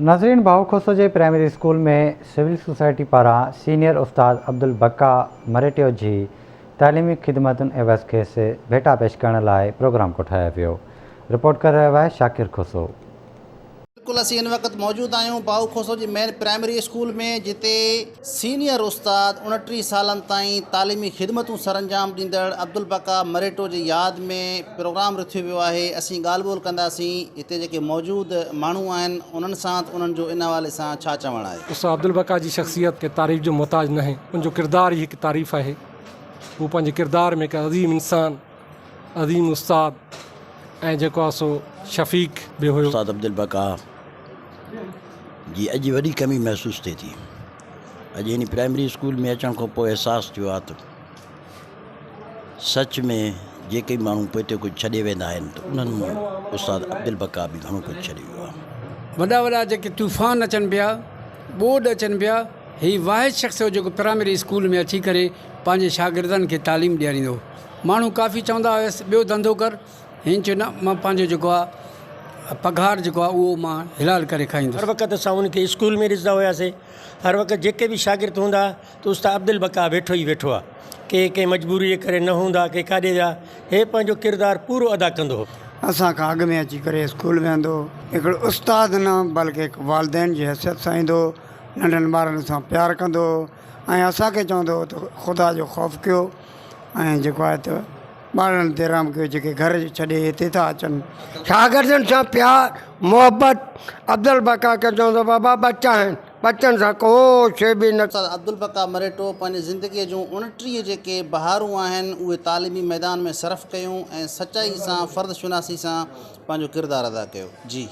ناظرين ڀائو کوسو جي پرائمري اسڪول ۾ سول سوسائٽي پاران سينيئر استاد عبدالبقا مريٽيو جي تعليمي خدمتن عيوض کيس ڀيٽا پيش ڪرڻ لاء پروگرام ڪوٺايو ويو رپورٽ ڪري رهيو آهي شاڪر کوسو. بلڪل اسين هن وقت موجود آهيون باهو کوسو جي مين پرائمري اسڪول ۾ جتي سينيئر استاد 29 سالن تائين تعليمي خدمتون سرانجام ڏيندڙ عبدالبقا مريٽو جي ياد ۾ پروگرام رٿيو ويو آهي اسين ڳالهه ٻولهه ڪنداسين هتي جيڪي موجود ماڻهو آهن انهن سان ته انهن جو ان حوالي سان ڇا چوڻ آهي. استاد عبدالبقا جي شخصيت ڪنهن تعريف جو محتاج ناهي ان جو ڪردار ئي هڪ تعريف آهي هو پنهنجي ڪردار ۾ هڪ عظيم انسان عظيم استاد ۽ جيڪو آهي سو شفيق به هيو. استاد عبدالبقا جي اڄ وڏي ڪمي محسوس ٿئي ٿي. اڄ هن پرائمري اسڪول ۾ اچڻ کان پوء احساس ٿيو آهي ته سچ ۾ جيڪي ماڻهو پوئتي ڪجهه ڇڏي ويندا آهن ته انهن مان استاد عبدالبقا به گهڻو ڪجهه ڇڏي ويو آهي. وڏا وڏا جيڪي طوفان اچن پيا، ٻوڏ اچن پيا، هي واحد شخص هو جيڪو پرائمري اسڪول ۾ اچي ڪري پنهنجي شاگردن کي تعليم ڏياريندو هو. ماڻهو ڪافي چوندا هيس ٻيو ڌنڌو ڪر، هن چيو نه مان پنهنجو جيڪو آ پگهار جيڪو آ اهو مان حلال ڪري کائيندس. هر وقت اسان ان کي اسڪول ۾ ڏسندا هياسي، هر وقت جيڪي به شاگرد هوندا ته استاد عبدالبقا ويٺو ئي ويٺو آ، ڪي ڪنهن مجبوري جي ڪري نه هوندا ڪي ڪاڏي ويا، هي پنهنجو ڪردار پورو ادا ڪندو هو. اسان کان اڳ ۾ اچي ڪري اسڪول ويهندو هو، هڪڙو استاد نه بلڪه هڪ والدين جي حيثيت سان ايندو هو، ننڍن ٻارن سان پيار ڪندو هو ۽ اسان کي چوندو هو ته خدا جو خوف ڪيو ۽ جيڪو آهي ته ٻارڙن تي رحم ڪيو جيڪي گهر ڇڏي هتي ٿا اچن. شاگردن سان پيار محبت عبدالبقا کي چوندو بابا ٻچا آهن ٻچن سان ڪو شي به نه. استاد عبدالبقا مريٽو پنهنجي زندگيء جون 29 جيڪي بهارون آهن اهي تعليمي ميدان ۾ صرف ڪيون ۽ سچائي سان فرد شناسي سان پنهنجو ڪردار ادا ڪيو. جي.